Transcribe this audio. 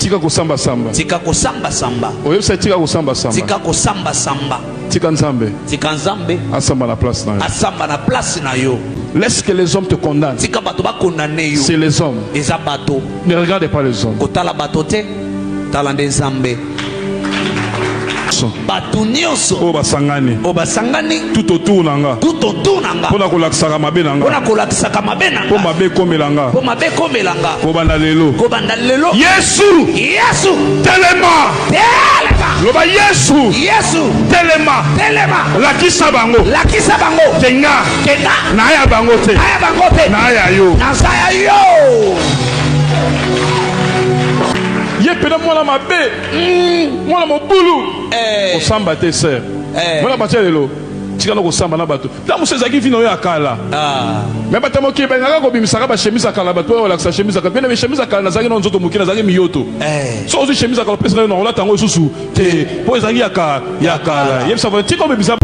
Tika kosamba samba. Tika kosamba samba. Oyebisa tika kosamba samba. Tika kosamba samba. Tika Nzambe. Tika Nzambe. Asamba na place na yo. Asamba na place na yo. Laisse que les hommes te condamnent. Tika bato ba condamner yo. C'est les hommes. Eza bato. Ne regardez pas les hommes. Kotala bato te. Tala nde Nzambe. Bato nyonso oyo basangani, oyo basangani tout autour na nga, tout autour na nga, mpo na kolakisaka mabe na nga, mpo na kolakisaka mabe na nga, mpo mabe ekomela nga, mpo mabe ekomela nga, kobanda lelo, kobanda lelo, Yesu, Yesu, telema, telema, loba Yesu, Yesu, telema, telema, lakisa bango, lakisa bango, kenga, kenga, naya bango te, naya bango te, naya yo, naza ya yo. Ye pena mwana mabe mwana mobulu Eh. Kosamba te, sœur. Eh. Mwana batia lelo, tika na kosamba na bato. Ntango mosusu ezalaki vino oyo ya kala. Ah. Me bato ya mokili balingaka kobimisaka bachemise ya kala, bato oyo balakisa chemise ya kala. Mpe na chemise ya kala, nazalaki na nzoto moke, nazalaki miyoto. Eh. So ozwi chemise ya kala, opesi na yo, na kolata yango lisusu te, mpo ezalaki ya kala. Yebisa tika obebisa.